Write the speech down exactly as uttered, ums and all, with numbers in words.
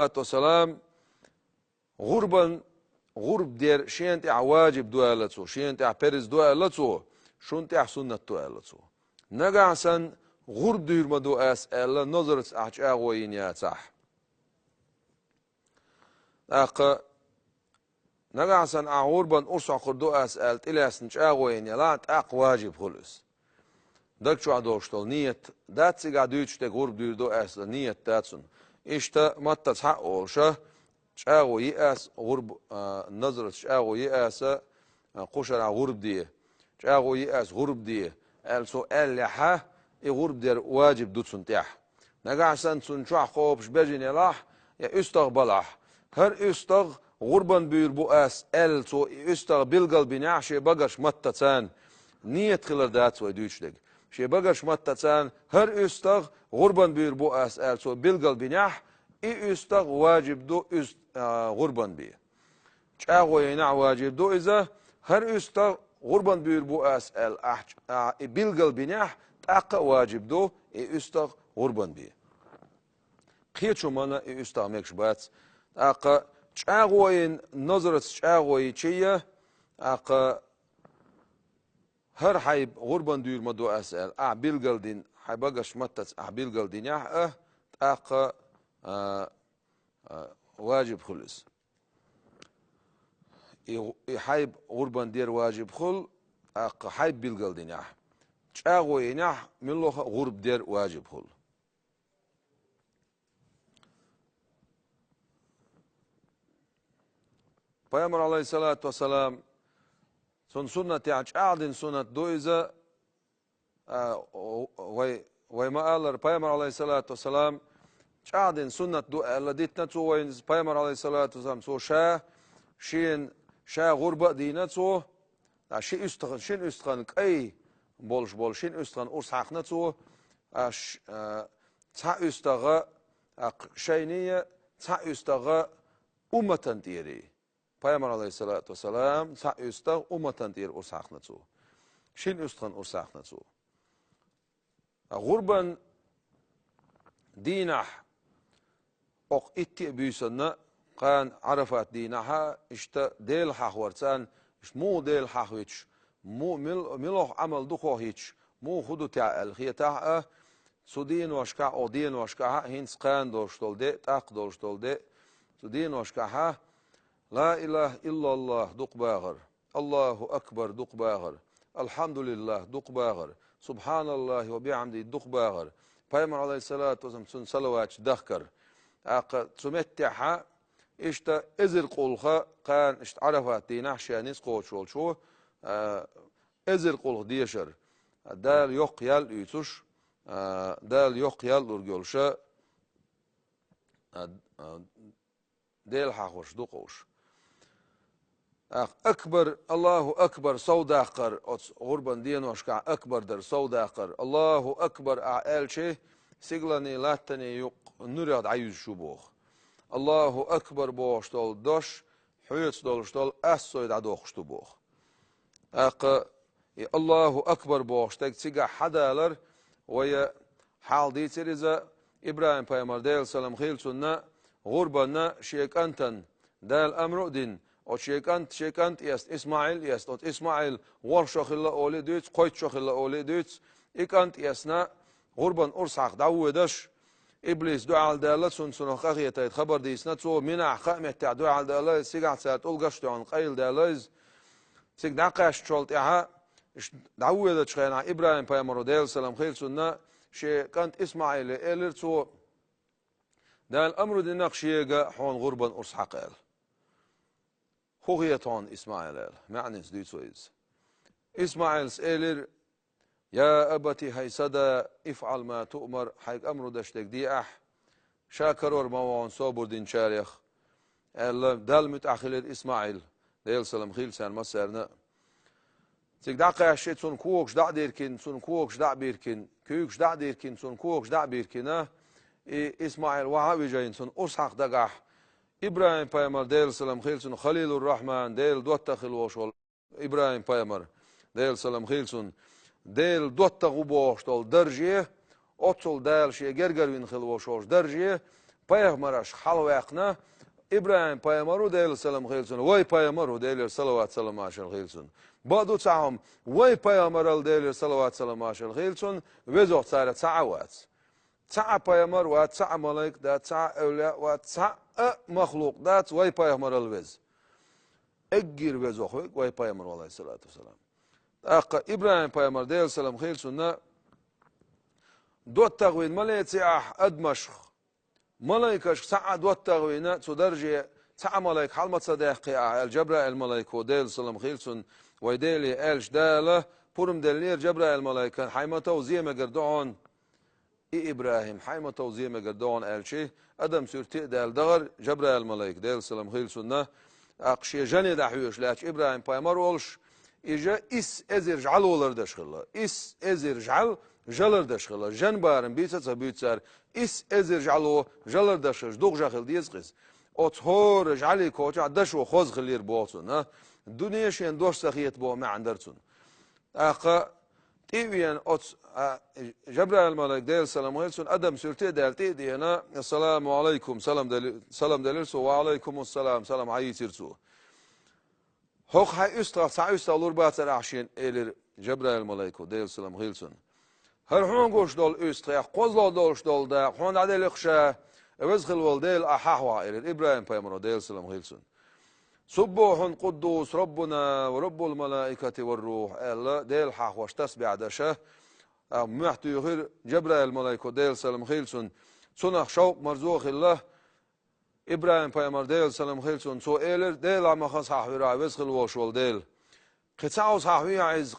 салату вассалам, гӀурбан, гӀурба дер шена тӀехь ваджиб ду аьлла цо, шена тӀехь перз ду аьлла цо, шун тӀехь суннат ду аьлла цо. Нагахь санна гӀурба дуьйр ма ду ас аьлла, нозарца ахь чӀагӀо йина яцахь. ТӀаккха нагахь санна ахь гӀурбан урс хьокхур ду ас аьлла, тӀелаьцна чӀагӀо йина ялахь, тӀаккха ваджиб хуьлу иза. Даг чохь долуш долу ният дац цигахь дуьйцуш дерг гӀурба дуьйр ду аса ният дац цунна. Иштта маттаца хьа а олуша, чӀагӀо йи аса гӀурба, а, назарца чӀагӀо йи аса, а, кхушара гӀурба де. ЧӀагӀо йи аса гӀурба де, аьлла цо аьллехьа, и гӀурба дер ваджиб ду цунна тӀехь. Нагахь санна цунна чохь кхобуш бежина ялахь, я уьстагӀ балахь, хӀара уьстагӀ гӀурбан буьйр бу ас аьлла цо и уьстагӀ билгал бинехь шен багарш маттаца, ният хилар дац вай дуьйцуш дерг. Шен багарш маттаца хӀара уьстагӀ гӀурбан буьйр бу ас аьлла цо билгал бинехь, и уьстагӀ ваджиб ду уьст-, а, гӀурбан бе. ЧӀагӀо йинехь ваджиб ду иза, хӀара уьстагӀ гӀурбан буьйр бу ас аьлла ахь, а, и билгал бинехь, тӀаккха а ваджиб ду и уьстагӀ гӀурбан бе. Кхечу мана и уьстагӀ мегаш бац. ТӀаккха чӀагӀо йина, нозарца чӀагӀо йича, тӀаккха хӀара хьайба гӀурбан дуьйр ма ду ас аьлла, ахь билгал дина, хьайн багарш маттаца ахь билгал динехь а, тӀаккха, а, а, ваджиб хуьлу иза. И, и хьайба гӀурбан дер ваджиб хуьлу, тӀаккха хьайба билгал динехь. ЧӀагӀо йинехь, муьлхха а гӀурба дер ваджиб хуьлу. Пайхамар, алейхиссалату вассалам, цунна суннатехь чӀагӀдина суннат ду иза, а, о-, вай, вай ма-аллара, Пайхамар, алейхиссалату вассалам, чӀагӀдина суннат ду аьлла дитина цо вайна, Пайхамар, алейхиссалату вассалам, цо ша, шена, ша гӀурба а дийна цо, а, ши уьстагӀан, шина уьстагӀан кӀай болуш болу, шина уьстагӀан урс хьаькхна цо, а, ш-, а, цхьа уьстагӀа, а, кх-, шайне, цхьа уьстагӀа умматан тӀера. Пайхамар, алейхиссалату вассалам, цхьа уьстагӀа умматан тӀера урс хьаькхна цо. Шина уьстагӀан урс хьаькхна цо. ГӀурбан дийнахь, окху итт а буьйсанна, кхана Ӏарафат дийнахьа, иштта Дела хьахор царна, иштта муха Дела хьахвиташ, му-, мил-, милох Ӏамал дукхох йиташ, муха хӀу ду тӀехь аьлла хетахь а, цу деношкахь, окху деношкахьа, хӀинца кхана долуш долу де, тӀаккха долуш долу де, цу деношкахьа, ла илаха иллаллах дукха бахар. Аллаху акбар дукха бахар, алхьамдулиллах дукха бахар, субханаллахи ва бихьамди дукха бахар, пайхамар, алейхиссалату вассалам, цунна салаваташ дахкар. ТӀаккха цу меттехьа, иштта эзар къулха, кхана иштта Ӏарафат дийнахь шен ницкъ кхочуш волчо, а, эзар къулха дешар. Дала йоккха ял уьйцуш, а, Дала йоккха ял лург йолуша, а, а, Дела хьахош ду кхуш. Ах, акбар, Аллаху акбар, совдаккхар, оцу гӀурбан деношкахь акбар дар совдаккхар. Аллаху акбар, ахь аьлчи, сигалани латтани юкъ нуьрех дӀаюьзуш ю боху. Аллаху акбар бохуш долу дош, хьоьца долуш долу ассой дӀадохуш ду боху. ТӀаккха и Аллаху акбар бохуш дерг цигахь хьадалар, вай хьал дийцира иза, ИбрахӀим-пайхамар, Делан салам хила цунна, гӀурбанна шен кӀантан, Дала амру а дина, оцу шен кӀант, шен кӀант эцна, ИсмаӀил эцна, оцу ИсмаӀил ворхӀ шо хилла олий дуьйцу, кхойтта шо хилла олий дуьйцу, и кӀант эцна, гӀурбан урс хьакха дӀавоьдаш, иблис дуьхьал даьлла цунна, цунах къахетайта хабар дийцина цо, Минахь кхаа меттехь дуьхьал даьлла иза, цигахь цара тӀулгаш а тоьхна къайладаьлла иза. Цига дӀакхаьчначул тӀаьхьа, иштта дӀавоьдучу хенахь ИбрахӀим-пайхамаро, Делан салам хила цунна, шен кӀант ИсмаӀиле элира цо, Дала амру дина-кх шега хьуна гӀурбан урс хьакха аьлла. ХӀун хета хьуна, ИсмаӀил, аьлла, маьӀница дуьйцу вай иза. ИсмаӀилс элира, Я абати, хӀай сан да, ифӀал ма туъмар, хьайга амру деш дерг де ахь, ша карор ма ву хьуна собар динчарех, аьлла, Далла муьтӀахь хилира ИсмаӀил, Делан салам хила царна массарна а. Цига дӀакхаьчча, цунна когаш дӀа а диркина, цунна когаш дӀа а биркина, куьйгаш дӀа а диркина, цунна когаш дӀа а биркина, и ИсмаӀил вахьа а вижийна, цунна урс хьакха дагахь, ИбрахӀим-пайхамар, Делан салам хила цунна, Халилур-Рахьман, Делан доттагӀа хила волуш волу ИбрахӀим-пайхамар, Делан салам хила цунна, Делан доттагӀа ву бохуш долу дарже, оццул Дала шен гергара вина хила волуш волчу дарже, пайхамараш хьалаваьккхина, ИбрахӀим пайхамар ву, Делан салам хилла цунна, вай пайхамар ву, Делера салават-салам-маршалла хилла цунна. Бакъду цхьа хӀума, вай пайхамарал, Делера салават-салам-маршалла хилла цунна, везох царех цхьа а вац. Цхьа а пайхамар вац, цхьа а малайк дац, цхьа а эвлияъ вац, цхьа а махлукъ дац вай пайхамарал веза. Эггара везох вай пайхамар ву, Ӏалайхиссалату вассалам. ТӀаккха ИбрахӀим пайхамар, Делан салам хилла цунна, доттагӀа вийна ма леций ахь адамашха. Малайкашка цхьа а доттагӀа вийна, цу дарже цхьа а малайк хьал ма ца даьккхий ахь, аьлла, Жабраил малайко, Делан салам хилла цунна, вай Деле аьлча, Дала пурам деллера Жабраил малайкан, хьайн ма тов, зе мегар ду хьуна, и ИбрахӀим, хьайн ма тов, зе мегар ду хьуна, аьлча, адам суьрте а даьлла дахар Жабраил малайк, Делан салам хилла цунна, тӀаккха шен жене дӀахьоьжуш лаьттачу ИбрахӀим пайхамар волуш, и жа исс эзар жӀало лардеш хилла. Исс эзар жӀал жа лардеш хилла. Жен барам буьйца а ца буьйцу цара, исс эзар жӀало жа лардеш хилча, дукха жа хила деза-кх иза. Оцу хӀора жӀалийн кочахь дашо хоза хилира боху цунна. Дуьне шена дош ца хета боху маьӀна дара цунна. ТӀаккха тӀе а веана оцу, а, Жабраил малайк, Делан салам хилла цунна, адам суьрте а даьлла, тӀе а деана, «Ассаламу Ӏалайкум», салам дели-, салам делира цо, «Ва Ӏалайкумуссалам», салам хьаийцира цо. «ХӀокху хьайн уьстагӀах цхьа уьстагӀ лур бацара ахь шена», — элира Жабраил малайко, Делан салам хилла цунна. «ХӀара хьуна гуш долу уьстагӀех кхозлагӀа долуш долу дакъа хьуна дӀаделлакх ша, веза хилла волу Дела, ахь хьахавахьа», — элира ИбрахӀим пайхамаро, Делан салам хилла цунна. «Суббухьун къуддус Раббуна ва Раббул малаикати ва рухь», — аьлла, Дела хьахош тасбихь деш, а, мохь туьйхира Жабраил малайко, Делан салам хилла цунна. Цунах шовкъ-марзо а хилла, ИбрахӀим пайхамар, Делан салам хилла цунна, цо элира: «Дела, ма хаза хьахавира ахь, веза хилла волуш волу Дела. Кхин цхьа хьовса хьахавехьа иза, кхин